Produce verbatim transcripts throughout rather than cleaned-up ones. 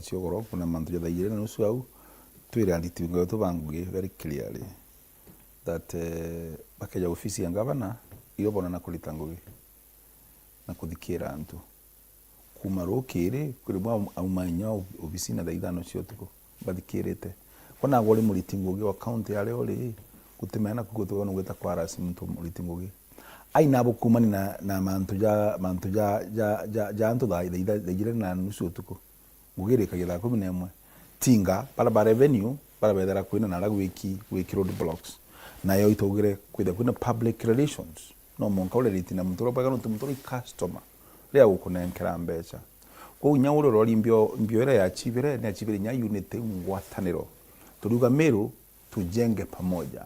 cia ugoro, kuna mantu ja thaa ijiri na nusu au, twire ariti betu ba ngugi very clearly that, eh, bakeja ofisi ya ngavana, iyo bona na kurita ngugi na kuthikira antu. Kuma rukiri, kwi rimwe aum-, auma inya ob-, obisine thaa ithano cia utuku, bathikirite. Ko nagwe uri muriti ngugi wa county aria uri, gutimena kugutuga nugwita kwarasi muntu muriti ngugi. Ai nabo kumani na, na mantu ja, mantu ja, ja, ja, ja antu thaa, thaa itha-, thaa ijiri na nusu utuku. Ngugi irikagia thaa kumi na imwe. Tinga, bara ba revenue, bara bethera kwina na aria gwiki, gwiki road blocks. Nayo itugire kwithira kwina public relations. No mwanka ureriti na muntu uria bwega nontu muntu uria i customer, riria agukunenkera mbeca. Kwou inya uria urori mbio, mbio iria yachibire, ni achibire inya unit iu ngwataniro. Turiuga Meru, tujenge pamoja.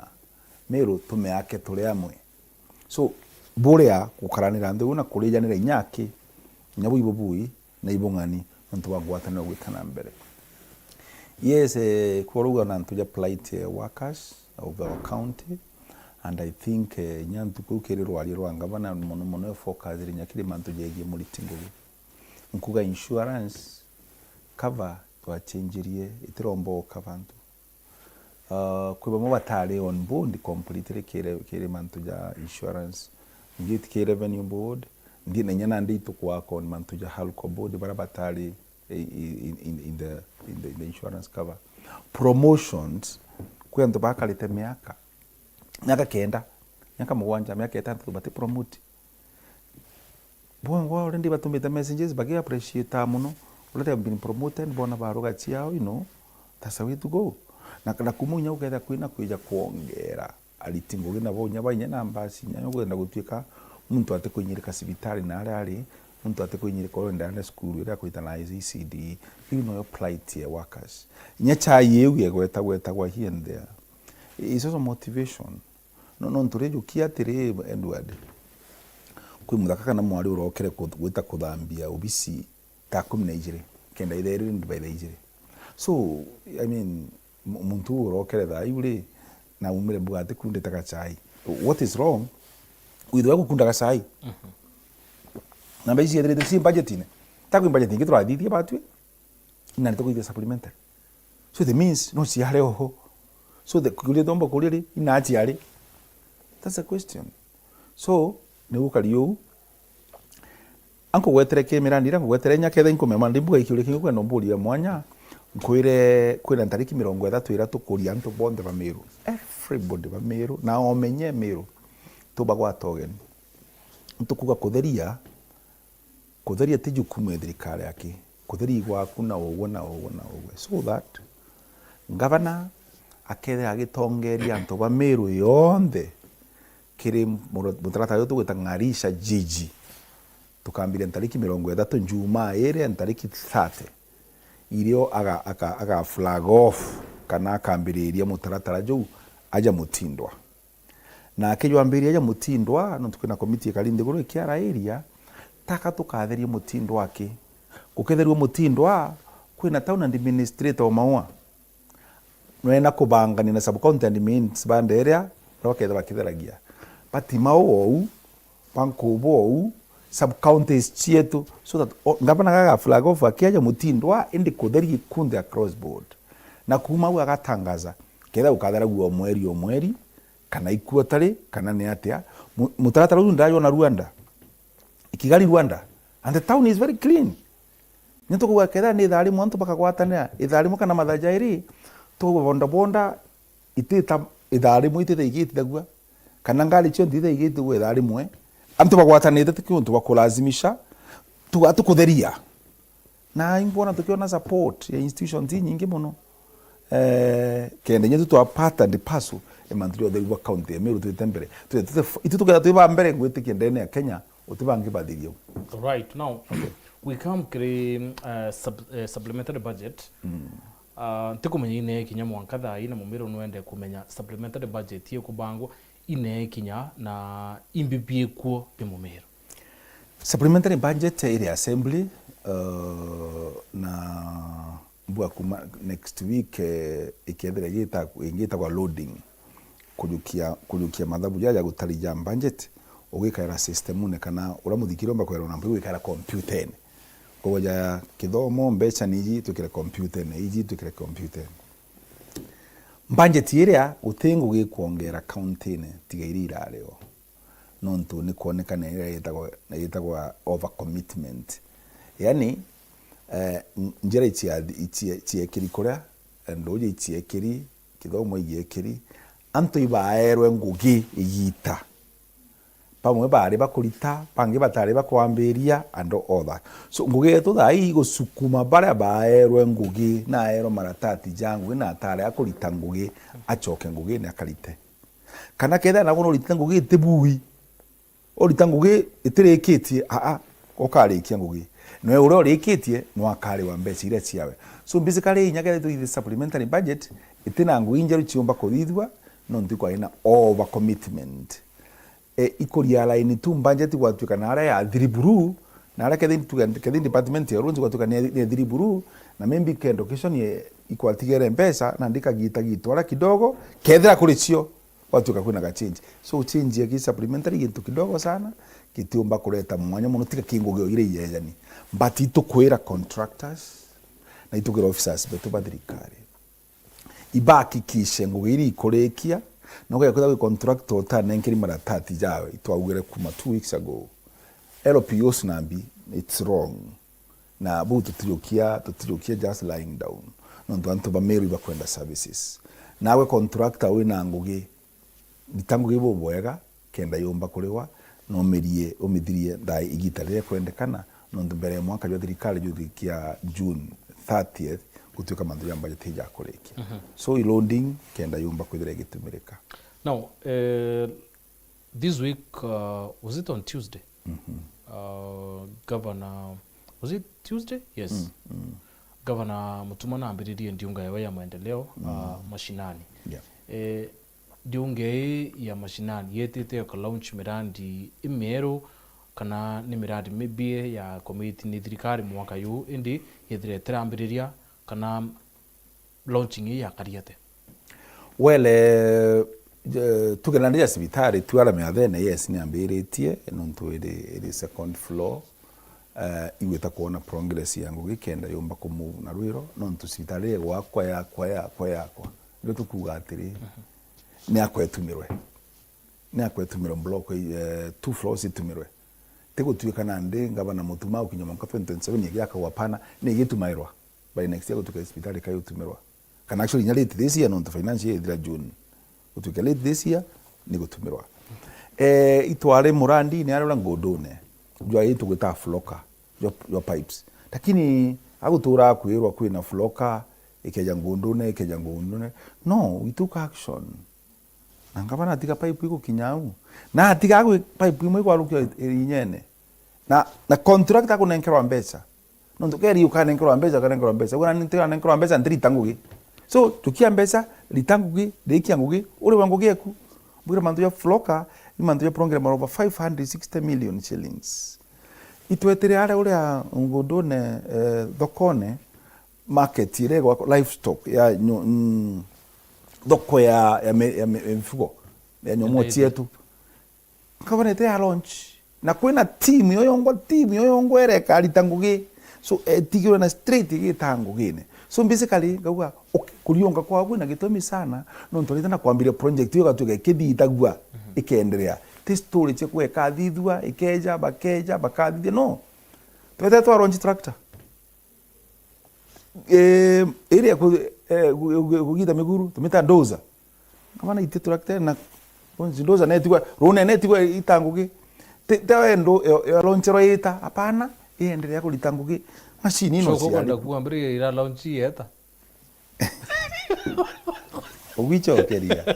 Meru, tumeake turi amwe. So, buria gukaranira nthi na kurijanira inya aki, inya bui bubui, na ibung'ani nontu bwa ngwataniro gwita na mbere. Yes, eh, kworou na antu ja plight, eh, workers of our county, and I think, eh, inya ntuku iu kiri rwaria rwa ngavana mono mono e focus ri inya kiri mantu jegie muriti ngugi. Nkuga insurance cover twachenjirie, itiromba o cover antu. Uh, kwi bamwe batari on board completely kiri, kiri mantu ja insurance. Nthi kiri revenue board, nthi na inya nandi itukwaka on mantu ja Halco board, bara batari i-, i-, in, in the, in the, in the insurance cover. Promotions, kwi antu bakarite miaka, miaka kenda, miaka mugwanja, miaka itantatu bati promote. Bongwa already batumite messages, baki appreciate mono. Already have been promoted, bona baruga ciao, you know, that's the way to go. Na, na kuma inya ukethira kwina kwija kwongera ariti ngugi nabo inya bainya na mbasi, inya ukwenda gutuika muntu ati kuinyirika cibitari na aria ari, muntu ati kuinyirika uria ndaenda cukuru iria akwita na E C D, iu noyo plight ya workers. Inya chai iu yegweta gwetagwa here and there. It's also motivation. No, nontu rijukia atiri, Edward, kwi muthaka kana mwari urokere ku-, gwita kuthambia obisi thaa kumi na ijiri, kenda itherire by thaa ijiri. So, I mean, mu-, muntu uu urokere thaa iu ri, na umire mbuga ati kundite gachai. What is wrong with we gukunda gachai? Mhm. Na mbeca ici ciethirite ci budgetine. Ta kwi budget ingi turathithia batwi. Na nitukwithia supplementary. So it means no ciare oho. So the kuria tomba kuria ri, ina ciare. That's a question. So ni gukari uu. Ankugwetere ki mirandi iria nkugwetere inya ketha inkumema ndi mbuga ikiuria kingi kwenda mburia mwanya. Nkwire kwina ntariki mirongo ithatu iria tukuria antu bonthe ba Meru. Everybody ba Meru. Na omenye Meru. Tubagwata ugeni. Ntukuga kutheria Kutheria ti jukumu ya thirikari aki. Kutheria i gwaku na ugwe na ugwe na ugwe. So that ngavana akethira agitongeria antu ba Meru yonthe kiri muro-, mutaratara uyu tugwita Ng'arisha Jiji. Tukambiria ntariki mirongo ithatu, Njumaa iria ntariki thirty. Irio aga, aga, aga flag off kana akambiriria mutaratara juu aja Mutindwa. Na akijwambiria aja Mutindwa, nontu kwina komiti ikari nthiguru ikiarairia, taka tukatherie Mutindwa aki. Guketherua Mutindwa, kwina town administrator o Maua. Nwena kubangania na sub county admins ba Nderia, baria bakethira bakitheragia. Batima ou, bankubu ou, sub counties cietu, so that o, ngavana gaga flag off akiaja Mutindwa, indi kutheria ikundi across board. Na kuma au agatangaza, kethira gukatheragua o mweri o mweri, kana ikua tari, kana ni atia. Mu-, mutaratara uyu ndajona Rwanda. Ikigari Rwanda. And the town is very clean. Ni tukuga kethira ni ithaa rimwe antu bakagwatanira, ithaa rimwe kana mathaa jairi, tukuga bonda bonda, itita ithaa rimwe itita igitithagua. Kana ngari cionthe itita igitithagua ithaa rimwe. Antu bagwatanite ti kiuntu bakulazimisha, tuga tukutheria. Na imbona tukiona support ya institutions inyingi mono. Eh, kenda inya tu twa part and parcel, e mantu ja utheru bwa county ya Meru twite mbere. Twe-, twe-, itu tuketha twi ba mbere ngwitikia ndene ya Kenya, uti bangi bathiria u. Right, now, we come kiri, uh, sub-, uh, supplementary budget. Mm. Uh, ntikumenya ine kinya mwanka thaa ii na Mumiru nwende kumenya supplementary budget ikubangwa ine kinya na imbi biikuo ni Mumiru. Supplementary budget iri assembly, uh, na mbua kuma next week, eh, ikethira igita-, ingitagwa loading, kujukia, kujukia mathabu jaja gutari ja budget, ugikaira systemune kana uria muthikiri omba kwerwa na mpwi gwikaira kompyutene. Koguo ja kithomo, mbeca ni iji twikire kompyutene, iji twikire kompyutene. Budget iria guti ngugi ikwongera kaunti-ini tiga iria irari o. Nontu ni kwonekana iria yitagwa, yitagwa over commitment. Yani, eh, n-, njira icia-, icia-, ciekiri kuria, nduuji iciekiri, kithomo igiekiri, antu ibaerwe ngugi igita. Bamwe baari bakurita, bangi bataari bakwambiria, and all that. So, ngugi yetu thaa ii igusukuma baria baerwe ngugi, na aerwe maratati ja ngugi, na atari akurita ngugi, acoke ngugine akarite. Kana kethira nagwe nuritite ngugi iti bui, urita ngugi itirikitie, aa, ukarikia ngugi. Nawe uria urikitie, no akariwa mbeca iria ciawe. So, basically, inya kethira itwithe supplementary budget, itina ngugi injeru ciumba kuthithua, nontu ikwari na over commitment. E, ikuria line tu budget gwatuika na aria ya thiri buru, na aria kethira tuge, kethira department ya roads gwatuika ni, ni thiri buru, na maybe ke allocation ye, ikwatigere mbeca, na ndikagita gitu aria kidogo, kethira kuri cio, gwatuika kwina ga change. So change ya ki supplementary gintu kidogo sana, gitiumba kureta mwanya mono, tiga ki ngugi o iria iyejani. But itukwira contractors, na itukwira officers betu ba thirikari. Ibahakikishe ngugi iria ikurikia, na ugekwitha gwi contractor utanenkeri maratati jawe, itwaugire kuma two weeks ago. L P Os nambi, it's wrong. Na buu tutijukia, tutijukia just lying down. Nontu antu ba Meru ibakwenda services. Nawe contractor wina ngugi, rita ngugi bubwega, kenda yumba kuriwa, na umirie, umithirie thaa igita riria kwendekana, nontu mbere ya mwaka jwa thirikari juthikia June thirtieth, gutuika mantu ja budget ijakurikia. Mhm. So, i loading, kenda yumba kwithira igitumirika. Now, eh, this week, uh, was it on Tuesday? Mhm. Uh, Governor, was it Tuesday? Yes. Mm, mm. Governor Mutuma nambiririe ndiunga yawe ya maendeleo, uh, mashinani. Yeah. Eh, ndiunga ii ya mashinani yetite ka launch mirandi imieru, kana ni mirandi maybe ya commit ni thirikari mwaka yu, indi yethire itirambiriria, kana launching ii yakari ate? Well, eh, tuge nandi ya cibitari tu ara miathene, yes, ni ambiritie, nontu iri, iri second floor. Eh, igwita kwona progress ya ngugi kenda yumba ku move na rwiro, nontu cibitari iri gwakwa, yakwa, yakwa, yakwa. Ndio tukuuga atiri, ni akwa itumirwe. Ni akwa itumirwe block, eh, two floors itumirwe. Tigutuika nandi ngavana Mutuma ukinya mwaka twenty twenty-seven igiakagwa, hapana, ni igitumairwa. By next year gutuika cibitari kayutumirwa. Kana actually, inya late this year, nontu finance year ithira June. Gutuika late this year, ni gutumirwa. Eh, itwari murandi ni aria uria Ngundune. Jwa ii tugwita floka, jwa, jwa pipes. Lakini agutura kwirwa kwina floka, ikeja Ngundune, ikeja Ngundune. No, we took action. Na ngavana atiga pipe igukinya au. Na atiga agwi-, pipe imwe igwarukia i-, inyene. Na, na contractor akunenkerwa mbeca. Nontu keri ukanenkerwa mbeca, ukanenkerwa mbeca. Ugana ntiranenkerwa mbeca, ntirita ngugi. So, tukia mbeca, rita ngugi, rikia ngugi, uriwa ngugi eku. Mbwire mantu ja floka, ni mantu ja program over five hundred sixty million shillings. Itwetire aria uria Ngundune, eh, thokone, market iria igwakwa livestock ya nyo-, mm, thoko ya, ya mi-, ya mi-, ya mifugo, ya nyomo cietu. Nkabonete ya launch. Na kwina team yo yongwa, team yo yongwa ira ikarita ngugi. So, etigirwe na straight igita ngugine. So, basically, ngauga, okay, kuriunga kwao kwina gitumi sana, nontu arite na kwambiria project iyo igatuika ikithithagua, ikenderea. Ti story cia kuga ikathithua, ikeja, bakeja, bakathithia, no. Twete twa launch tractor. Eh, iria ku-, eh, ku-, ku-, kugita miguru, tumita dozer. Kama na ite tractor na, bonzi dozer netigwa, rune netigwa ita ngugi. Te, te wendo, yo, yo launch ro ita, hapana, iendelea kurita ngugi. Machine ino. So, ciari. Kwenda kuambiriria ira launch yeta? Ugwicokeria.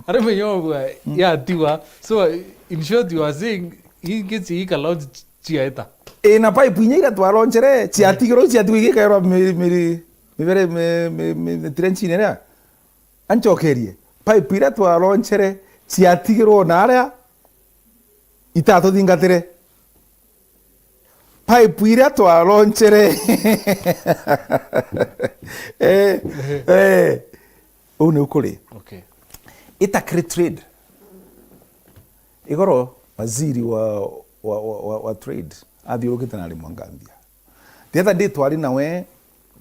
Ari menyogwa, mm, yatiwa. So, in short, you are saying, ingi ciika launch ciaeta. Ii, na pipe inya iria twalonchere, ciatigirwo, ciatigirwo igikairwa mi-, mi-, mibere, mi-, mi-, mi-, trench-ini iria. Ancokerie, pipe iria twalonchere, ciatigirwo na aria itatuthingatire. Pipe iria twalonchere. Eh, eh. Uu ni ukuri. Okay. Ita create trade. Igoro waziri wa, wa, wa, wa, wa trade Athiurukite na ari Mwanganthia. The other day twari nawe,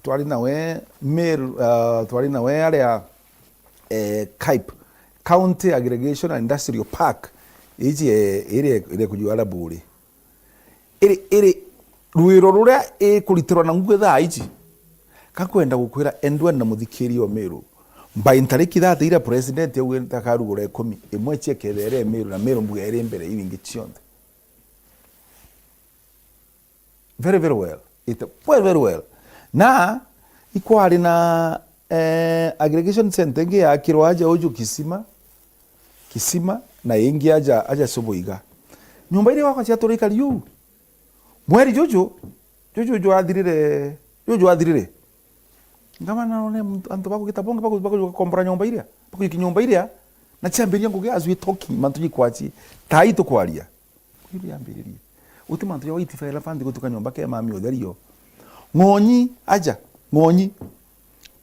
twari nawe Meru, uh, twari nawe aria, eh, KAIP, County Aggregation and Industrial Park, iji, eh, iri, iri kujua Araburi. Iri, iri rwiro ruria ikuritirwa na ngugi thaa iji. Kakwenda gukwira, endwa na muthikiria o Meru. By ntariki thirty iria president augite akarugura ikumi, imwe ciekethera Meru, na Meru mbuga iri mbere iu ingi cionthe. Very, very well. It, very, very well. Na ikwari na, eh, aggregation center ingi yakirwa aja uju Kisima, Kisima, na ingi aja, aja Subuiga. Nyomba iria gwakwa ciatura ikari uu. Mweri juju, juju jwathirire, juju jwathirire. Ngavana one muntu, antu bakugita bonge, baku-, bakujuka kombora nyomba iria, bakujukia nyomba iria, na ciambiria ngugi as we talking, mantu jikwaci, tai tukwaria. Iria yambiririe. Uti mantu ja white fire elephant gutuka nyomba ke mami utherio. Ng'onyi, aja, ng'onyi.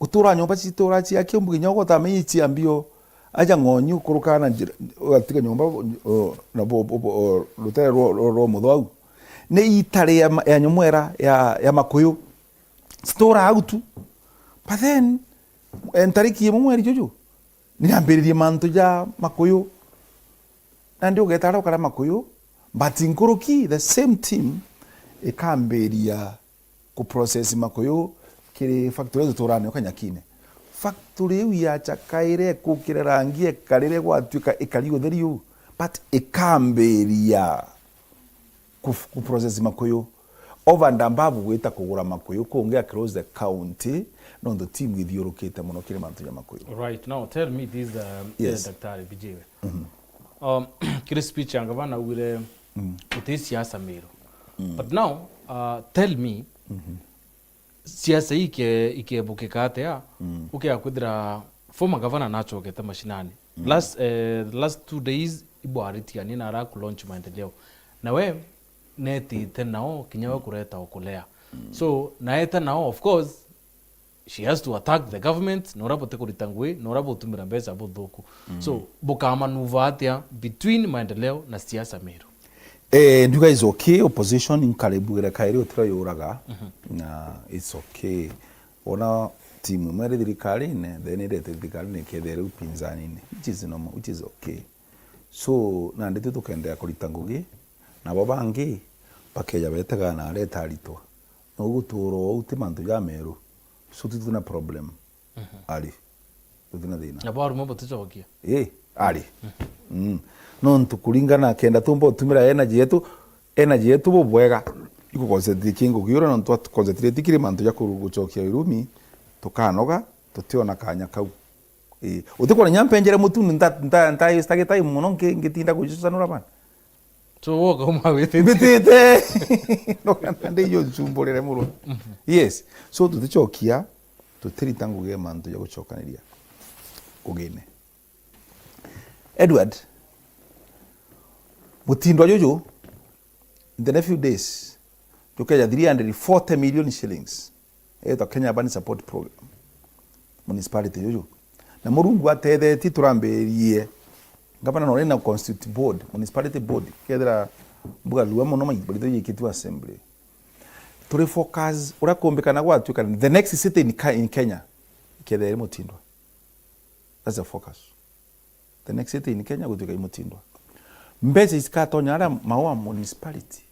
Gutura nyomba citura ciakio mbugi nyogo ta mei ciambio. Aja ng'onyi ukuruka na njira, ugatiga nyomba, o, na bo, bo, bo, o, rutere rwo, rwo, rwo muthwau. Ni itare ya ma-, ya nyomwera ya, ya makuyu. Citura au tu. But then, eh, ntariki imwe mweri juju, nirambiririe mantu ja makuyu. Nandi ugeta aria ukara makuyu, but nkuruki, the same team ikambiria ku process makuyu kiri factory iria tuturanayo Kanyakine. Factory iu yachakaire, ikukire rangi, ikarire, gwatuika ikari utheri uu, but ikambiria ku, ku process makuyu. Over and above gwita kugura makuyu kungi across the county, nontu team ithiurukite mono kiri mantu ja makuyu. Right, now tell me this, um, Yes. eh, Daktari Bijiwe. Um, kiri speech ya ngavana augire, Mm. "Guti siasa Meru." Mm. But now, uh, tell me, Mhm. siasa ii ike-, ikebukika atia, Mm. ukea kwithira former governor nachokete mashinani? Mm. Last, eh, last two days, ibwaritie ni na ara ku launch maendeleo. Na we netite nao, kinya we kureta ukulea. Mm. So, naete nao, of course, she has to attack the government, na uria buti kurita ngui, na uria butumira mbeca buthuku. Mm. So, bukamanuva atia between maendeleo na siasa Meru? Eh, nduga is okay, opposition nkare mbugire kairi utira yuraga, Mhm. na it's okay. Ona timu imwe iri thirikarine, then irete thirikarine ikethia iri upinzanine, which is normal, which is okay. So, nandi tu tukenderea kurita ngugi, nabo bangi bakeja betega na areta aritwa. No gutura ou ti mantu ja Meru. So, tutina problem. Mhm. Ari. Tutina thina. Na bwarumo buticokia? Ii, ari. Mm. Nontu kuringana kenda tumba utumira energy yetu, energy yetu bubwega, ikuconcentrate kingu kiura, nontu twa concentrate kiri mantu ja kuru-, gucokia irumi, tukanoga, tutiona kanya kau. Ii. Utikwona nya mpenjere mutu, nta-, nta-, nta-, nta-, time muno nki-, ngitinda gucucanura bana. So, woka uma witite? Mbitite. No, ndi yo ncumburire murwa. Mhm. Yes. So, tuticokia, tutirita ngugi ya mantu ja gucokaniria ngugine. Edward, mutindwa juju, in the next few days, jukeja three hundred forty million shillings. Etwa Kenya Urban Support Program. Municipality juju. Na Murungu atethetie turambirie. Ngavana no na constitute board, municipality board. Kethira mbuga lua muno mai, bari yikitwe assembly. Turi focus, uria kumbikana gwatuika the next city in Ka-, in Kenya. Kethira iri mutindwa. That's the focus. The next city in Kenya gutuika imutindwa. Mbeca isikatonya aria Maua municipality.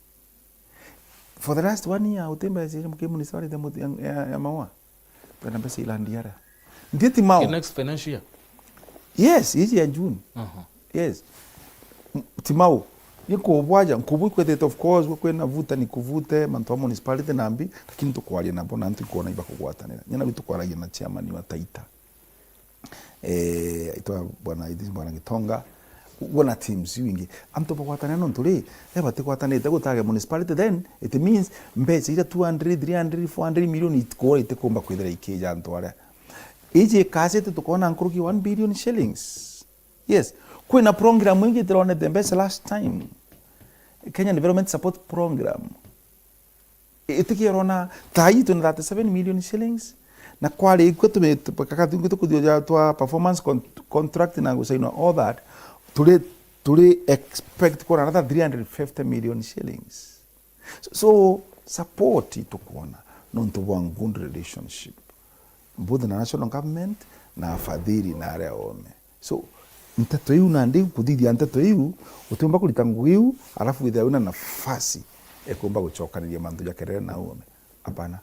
For the last one year, uti mbeca cia municipality ya, ya, ya Maua. Kwena mbeca ilandi aria. Nti Timau. The next financial year? Yes, iji ya June. Aha. Yes. M-, Timau. Ni kubwaja, nkubu ikwethete, of course, gwe kwena vuta ni kuvute, mantu ma municipality na mbi, lakini tukwaria nabo na ntu kwona iba kugwatanira. Nyina bitukwaragia na chairman wa Taita. Eh, itwa bwana, Idris bwana Gitonga, wona teams iu ingi. Antu bagwatanira nontu ri, ria batigwatanite gutage municipality, then it means mbeca iria two hundred, three hundred, four hundred million itikora itikumba kwithira ikija antu aria. Iji ikacite tukona nkuruki one billion shillings. Yes, kwina program ingi itironete mbeca last time. Kenya Development Support Program. Itikirona, tai twina thirty-seven million shillings, na kwari ikwo tume-, tu-, kaka tungi tukuthio ja twa performance con-, contract na gusainwa all that, turi, turi expect kwona another three hundred fifty million shillings. So, support itukwona nontu bwa good relationship both na national government na afadhili na aria ome. So, nteto iu nandi kuthithia nteto iu, utiumba kurita ngugi iu alafu withira wina nafasi ekumba gucokaniria mantu ja kerere na ome. Hapana.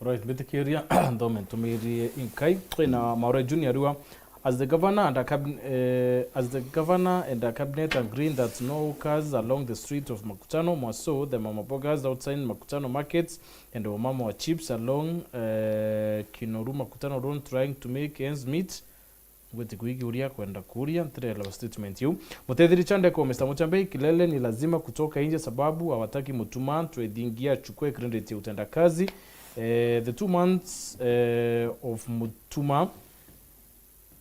Alright, mbitikiria nthome ntumirie inkai. Kwina Maore Junior ariuga, as the governor and a cab-, eh, as the governor and a cabinet agree that no cars along the street of Makutano, Mwaso, the mama bogas outside Makutano markets, and wamama wa chips along, eh, Kinoru Makutano Road trying to make ends meet. Ngwiti kuigiuria kwenda kuuria, ntirelewa statement iu. Mutethiri Chandeko, Mister Muchambe, kilele ni lazima kutoka nje sababu hawataki Mutuma Twethingia achukue credit ya utendakazi. Eh, the two months, eh, of Mutuma,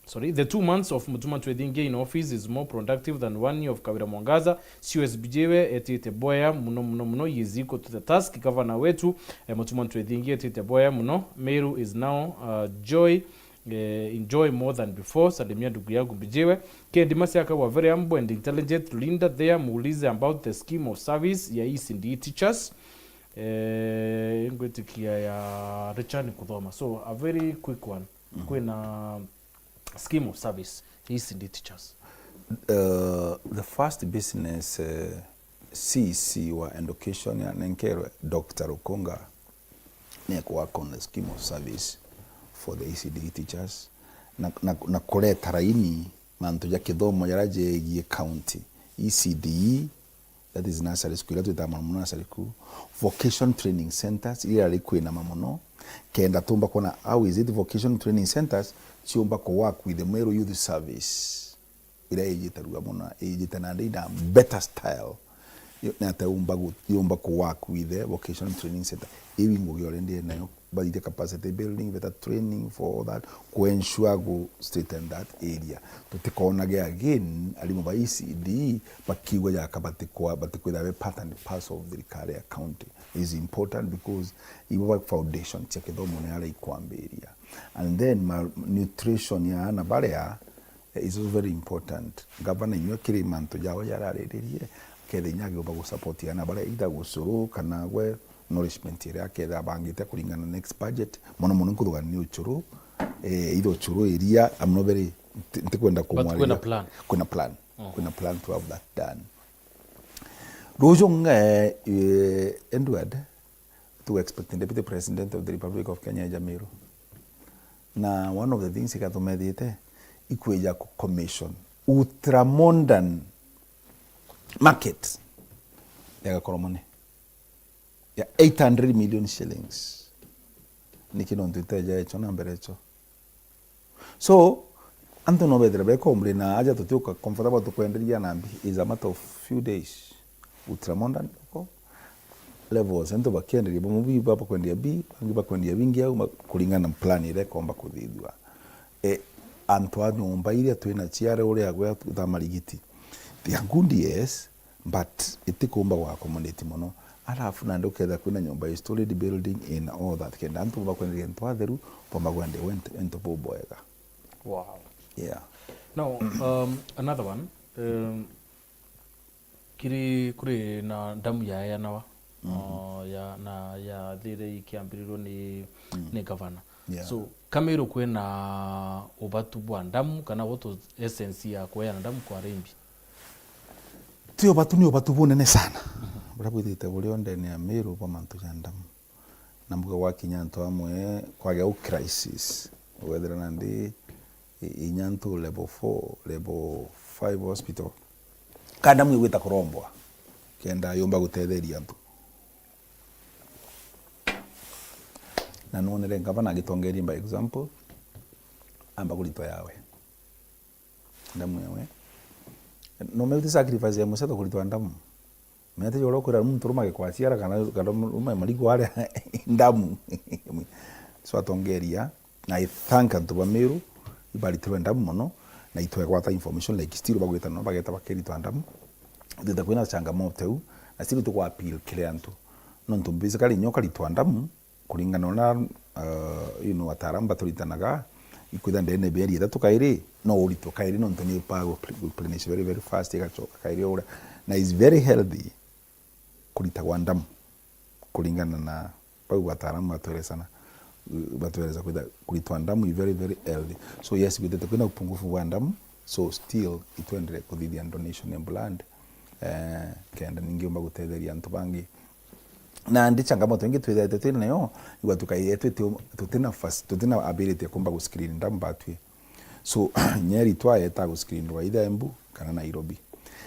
sorry, the two months of Mutuma Twethingia in office is more productive than one year of Kawira Mwangaza. C O S B J we etite boya muno, muno, muno. He is equal to the task. Governor wetu, eh, Mutuma Twethingia etite boya muno. Meru is now, uh, joy eh, enjoy more than before. Salimia ndugu yangu Mbijiwe. Kendi Masiaka, were very humble and intelligent leader there, muulize about the scheme of service ya E C D teachers. Eh, ngwitikia ya Richard Kuthoma. So, a very quick one. Kwina scheme of service ya E C D teachers. Uh, the first business, uh, C C wa education ya nenkerwe Doctor Rukunga ni ku work on the scheme of service for the E C D teachers, na, na, na kureta raini mantu ja kithomo jaria jegie county, E C D E, that is nursery school, iria twitaga mono mono nursery school, vocation training centers, iria irari kwinama mono, kenda tumba kwona how is it vocation training centers ciumba ku work with the Meru Youth Service. Iria ijite rua mono, ijite nandi in a better style. Yo, ni ata yumba gu-, yumba ku work with the vocational training center. Iu i ngugi already nayo, bathithia capacity building, better training for all that, ku ensure gu straighten that area. Tutikonage again, arimu ba E C D, bakiigua jaka batikwa-, batikwithira be part and parcel of thirikari ya county. Is important because ibo ba foundation cia kithomo ni aria ikwambiria. And then malnutrition ya ana baria, eh, is also very important. Gavana inywe kiri mantu jao jarariririe, ketha inya agiumba gusupport ana baria either gucuru kana gwe nourishment iria aketha abangite kuringana na next budget. Mono mono nkuthugania ni ucuru, eh, either ucuru iria, I'm not very, nti-, ntikwenda kumwariria. Kwina plan. Kwina plan. Kwina plan to have that done. Ruju nge, eh, Edward, tu expecting Deputy President of the Republic of Kenya eja Meru. Na one of the things ikatumethite ikwija ku commission ultra modern market ya Gakoromone ya eight hundred million shillings. Niki nontu iteja echo na mbere echo? So, antu no bethire be complain na aja tutiuka comfortable tukwenderia na mbi is a matter of few days. Ultra modern ko levels, antu bakienderia bamwe bi bakwendia bi, bangi bakwendia bingi au ma-, kuringana na plan iria ikomba kuthithua. E, antu a nyomba iria twina ciare uria gwe tha marigiti. They are good, yes, but itikumba gwa accommodate mono. Alafu nandi ukethira kwina nyomba ya storage building and all that, kenda antu bakwenderia into atheru, bomba kwenda into, into bubwega. Wow. Yeah. Now, um, another one, um, kiri, kuri na ndamu yaeanawa, uh, ya, na yathire ikiambirirwo ni, ni gavana. Yeah. So, Kameru kwina ubatu bwa ndamu, kana what was essence ya kueana ndamu kwa arimbi? Ti ubatu, ni ubatu bunene sana. Buria bwithite buri o ndene ya Meru bwa mantu ja ndamu. Na mbuga gwakinya antu amwe kwagea u crisis, wethira nandi i-, inya antu level four, level five hospital, ka ndamu igwita kurombwa kenda yumba gutetheria antu. Na nonere ngavana agitongeria by example, amba kuritwa yawe. Ndamu yawe. No meuti sacrifice ya museto kuritwa ndamu. Mete joro kwira muntu rume agikwaciara kana, kana rume marigu aria ndamu. So atongeria, na I thank antu ba Meru, ibaritirwe ndamu mono, na itwegwata information like still bagwita no bageta bakiritwa ndamu. Thita kwina changamoto eu, na still tukwa appeal kiri antu. Nontu basically nyoka ritwa ndamu, kuringana na, uh, you know, ataaramu baturitanaga, ikwitha ndene mieri ithatu kairi, no uritwe kairi, nontu ni pa replenish very, very fast, igacoka kairi uria. Na is very healthy. kurita gwa ndamu kuringana na bau bataaramu batweresana, batweresa kwitha kuritwa ndamu i very, very early. So yes, gwitite kwina upungufu bwa ndamu, so still itwendere kuthithia donation ya blood, eh, kenda ningi umba gutetheria antu bangi. Na ndi changamoto ingi twithete twina nayo, igwa tukaithia twiti, tutina fas-, tutina ability ya kumba guscreen ndamu batwi. So, inya eritwa yeta guscreenwa either Embu kana Nairobi.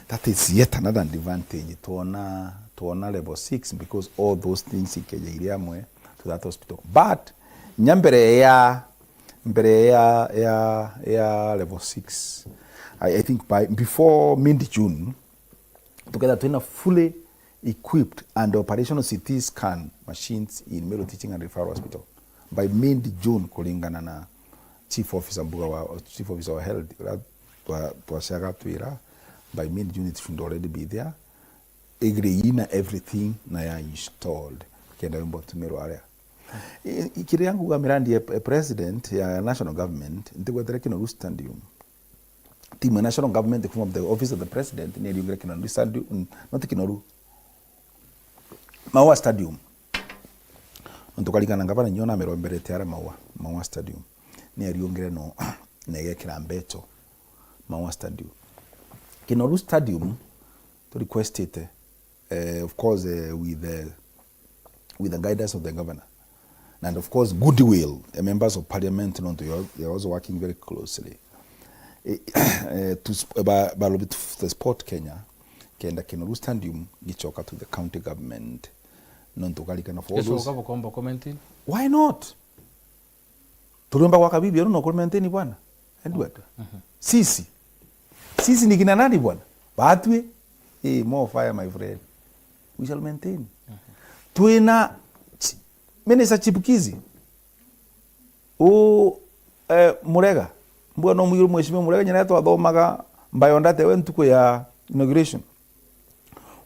That is yet another advantage. Twona, twona level six because all those things ikeja iri amwe to that hospital. But, inya mbere ya, mbere ya, ya, ya level six, I, I think by, before mid June, tuketha twina fully equipped and operational C T scan machines in Meru Teaching and Referral Hospital by mid June, kuringana na chief officer mbuga wa, chief officer wa health, uria twa-, twaciaga twira by mid June it should already be there. X-ray na everything na ya installed, kenda yumba tumirwa aria. I-, i-, kiria nguga mirandi ya, ya president ya national government, ntigwetere Kinoru Stadium. Timu ya national government from the office of the president ni iriungire Kinoru Stadium, mm, not Kinoru, Maua Stadium. Nontu ukarikana ngavana nyo namiromberete ara Maua, Maua Stadium. Ni ariungire no na igekira mbecho Maua Stadium. Kinoru Stadium tu requestite, eh, of course, eh, with the, with the guidance of the governor. And of course, goodwill, eh, members of parliament, nontu you're, you're also working very closely. Eh, eh, to sp-, ba, ba, to the Sport Kenya, kenda Kinoru Stadium gichoka to the county government. Nontu ukarikana for all those. Gicoka bukomba commenting? Why not? Turiumba gwaka bibi uru no kuri maintain bwana Edward. Okay. Mhm. Sisi. Sisi ni kina nani bwana? Batwi. Eh, more fire, my friend. We shall maintain. Mhm. Twina ch-, Minister Chipukizi. U, eh, Murega. Mbua no mwiru mheshimiwa Murega, nyina twathomaga biodata we ntuku ya inauguration.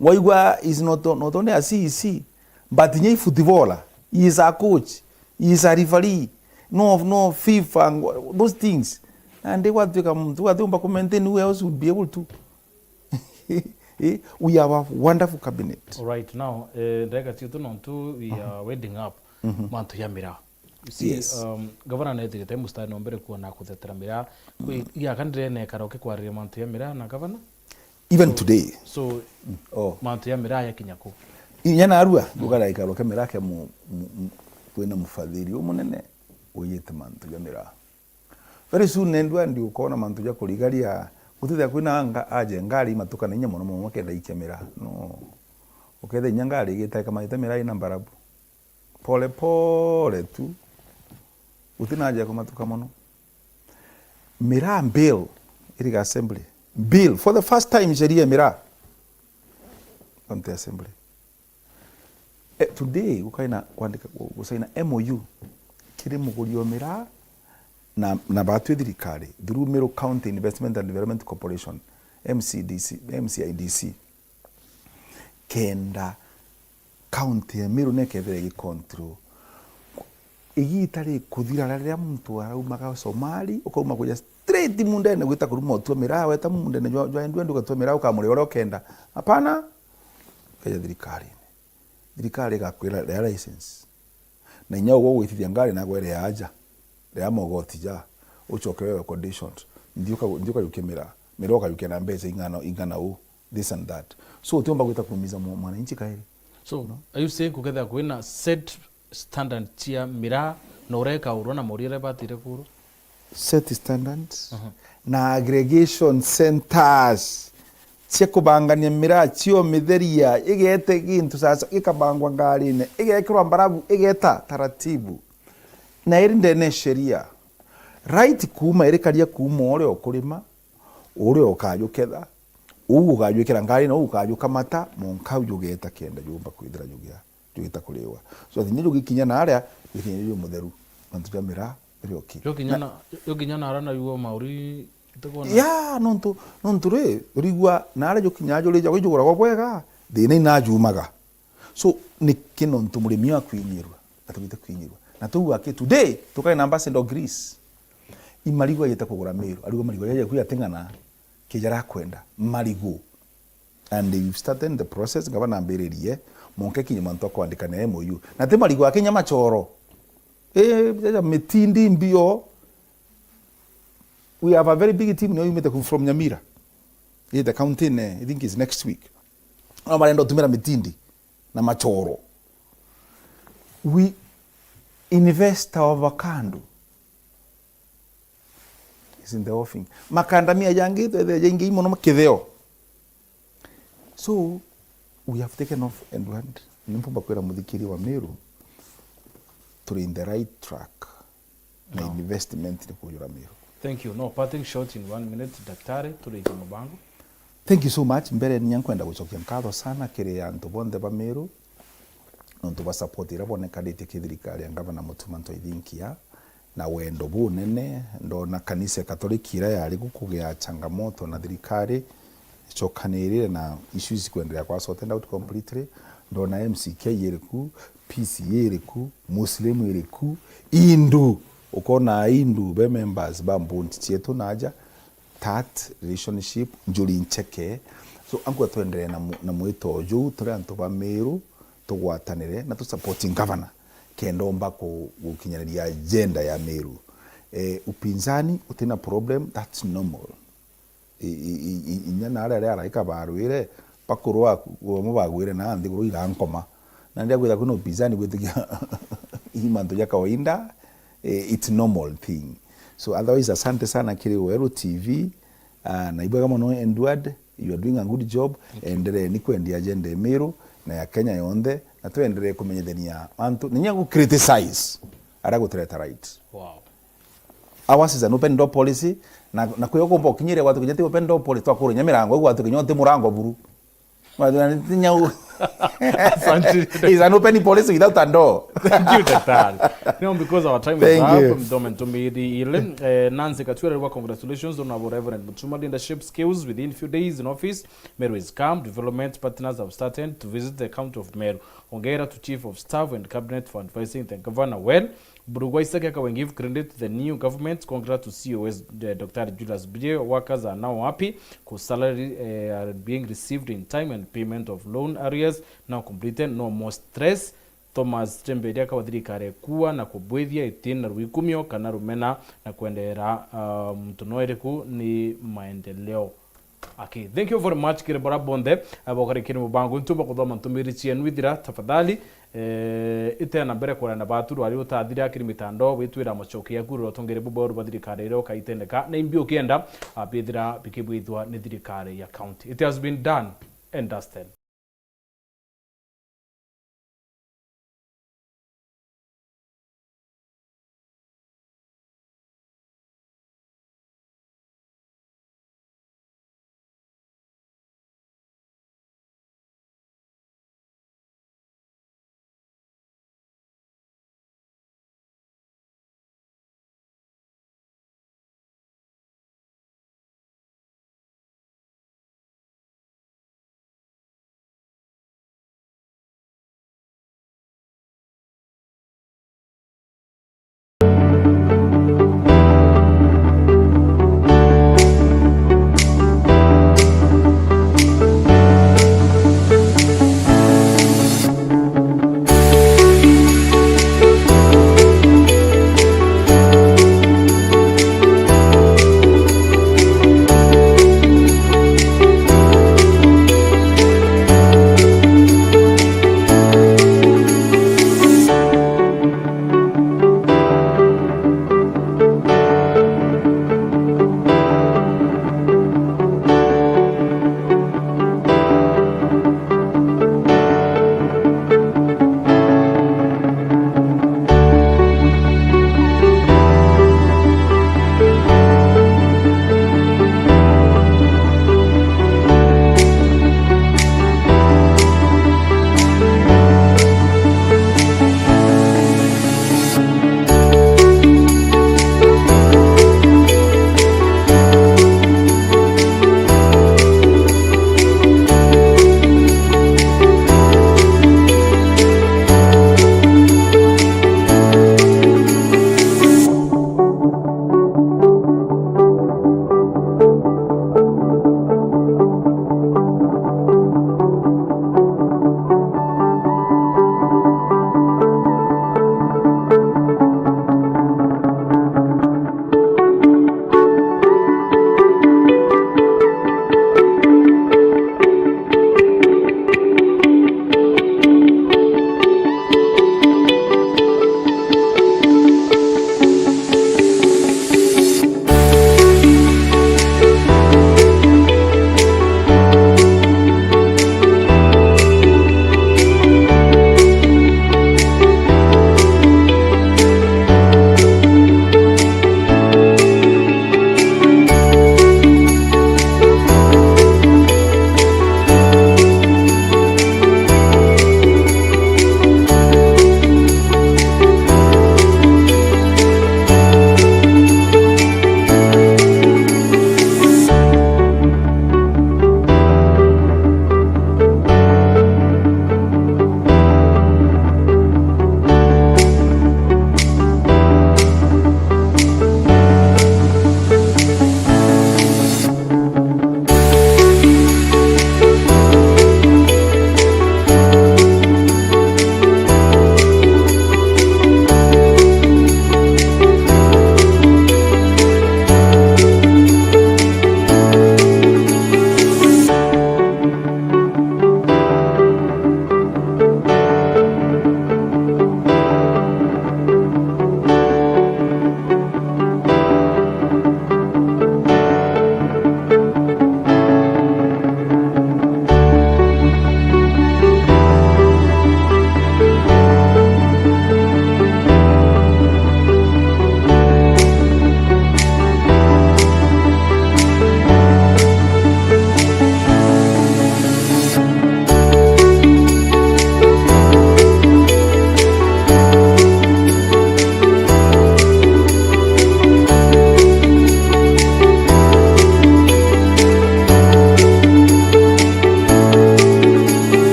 Waigua is not, not only a C E C, but nye footballer, he is a coach, he is a referee, no, no FIFA, ngo-, those things. Na ndi gwatuika muntu, gwatiumba ku maintain, who else would be able to? Eh, we have a wonderful cabinet. All right, now, eh, ndagika cietu nontu we are winding up. Mhm. Mantu ya miraa. You see, yes, um, gavana nethirite mustari no mbere kuona kuthetera miraa. Kwi, mm, igaka ndirene karo ke kwariria mantu ya miraa na gavana. Even so, today. So, mm, oh, mantu ya miraa yakinya ku? Inya narua, mm, ndugara ikaro ke miraa ke mu, mu, mu, kwina mufathiri umunene uyite mantu ya miraa. Very soon nendwa ndi ukona mantu ja kurigaria, gutithia kwina anga-, aje ngari imatukana inya mono mono kenda ikia miraa. No. Uketha inya ngari igita ikamaita miraa ina mbarabu. Pole pole tu. Gutina haja ya kumatuka mono. Miraa bill iri ga assembly. Bill, for the first time, sheria ya miraa. County assembly. Eh, today, gukaina kwandika, gu-, gusaina M O U kiri muguri o miraa na, na batwi thirikari, through Meru County Investment and Development Corporation, M C D C, M C I D C. Kenda county ya Meru nekethira igi control. Igita rikuthira riria muntu araumaga Somali, ukauma kuja straight mundene gwita kuruma utua miraa, weta mundene jwa, jwa endu endu ugatua miraa ukamuria uria ukenda. Hapana, ukeja thirikarine. Thirikari igakwira ria license. Na inya ugwo gwitithia ngari nagwe ria aja, ria mogoti ja, ucoke wewe conditions. Nthi uka-, nthi ukajukia miraa. Miraa ukajukia na mbeca ing'ana, ing'ana u. This and that. So, utiumba gwita kuumiza mwa-, mwananchi kairi. So, no? Are you saying kukethira kwina set standard cia miraa na ureka urwa na mauria aria batire kurwa? Set standards, mhm, na aggregation centers cia kubangania miraa, cio mitheria, igete gintu sasa, gikabangwa ngarine, igekirwa mbarabu, igeta taratibu. Na iri ndene sheria. Right kuuma, irikaria kuuma uria ukurima, uria ukajuketha, uu ukajwikira ngari na uu ukajukamata, mwanka jugeta kenda jumba kwithira jugia, jugita kuriwa. So, ati ni jugikinya na aria, jugikinya juri mutheru, mantu ja miraa, iri okay. Jukinya na, jukinya na ara na yuo mauri, itikona. Ya, nontu, nontu ri, urigua na aria jukinya juri ja, juguragwa bwega, thina inajumaga. So, niki nontu murimi akwinyirwa, atagwite kwinyirwa. Na tuu aki today, tukai na ambassador Greece. Imarigu ajite kugura Meru, arigu marigu aja kuya ting'ana, kija rakwenda, marigu. And we've started the process, ngavana ambiririe, monke kinya mantu a kwandikana M O U. Na ti marigu akinya machoro. Eh, jaja mitindi mbio. We have a very big team now, yumite ku-, from Nyamira. Eh, the county, eh, I think is next week. No marenda utumira mitindi na machoro. We invest our avocado is in the offing. Makandamia jangi, jaingi mono makitheo. So, we have taken off and went. Nimpumba kwira muthikiri wa Meru, turi in the right track. Na investment ni kujura Meru. Thank you. No, parting shot in one minute, Daktari, turi mubango. Thank you so much. Mbere ni nkwenda gucokia nkatho sana kiri antu bonthe ba Meru, nontu ba support iria bonekanitie ki thirikari ya Ngavana Mutuma M'Ethingia, na wendo bunene. Ndona kanisa Katoliki iria yari gukugia changamoto na thirikari icokanirire na issues kwendelea kwa sorted out completely. Ndona M C K iri ku, P C A iri ku, Muslim iri ku, Hindu, ukona Hindu be members ba mbundi cietu naja, that relationship, njuri ncheke. So, ankwa twenderee na mu-, na mwito juu, turi antu ba Meru, tugwatanire na tu support governor, kenda omba ku-, gukinyaniria agenda ya Meru. Eh, upinzani, utina problem, that's normal. I, i, i, i, inya na aria, aria araika barwire, bakurwa, bamwe bagwire na nthiguru irankoma. Na ndia kwitha kwina upinzani gwitikia i mantu ja kawaida, eh, it's normal thing. So otherwise, asante sana kiri Weru T V, ah, na ibwega mono Edward, you are doing a good job. Endereeni kwendia agenda ya Meru na ya Kenya yonthe, na twenderee kumenyithania antu, ninya gu criticize aria gutireta right. Wow. Ours is an open door policy, na, na kwi ukumba ukinyire gwatukinya ti open door policy, twakurinya mirango, gwatukinya ti murango buru. Gwatukinya ti nyau. Asante. Is an open policy without a door. Thank you, Daktari. You know, because our time is up, ndo mentumiri ile. Eh, Nancy Katwira, congratulations on our Reverend Mutuma leadership skills. Within few days in office, Meru is calm. Development partners have started to visit the county of Meru. Ongera to Chief of Staff and Cabinet for advising the governor well. Burugwa Isaac Akawe give credit to the new government. Congrats to C O S, uh, Doctor Julius Birie. Workers are now happy 'cause salary, uh, are being received in time and payment of loan arrears now completed. No more stress. Thomas Chemberi akawa thirikari kuwa na kubwithia itina rwikumio kana rumena na kwendeera, uh, muntu no iriku ni maendeleo. Okay, thank you very much kiri bara bonthe, eh, bokarikiri mubango ntumba kuthoma ntumiri cienu ithira, tafadhali, eh, itena mbere kurenda batu rwari utathira kiri mitandao, witwira macoki yaku rurotongere bubweru ba thirikari iria ukaitendeka, na imbi ukienda, ah, bithira bikibwithwa ni thirikari ya county. It has been done and dusted.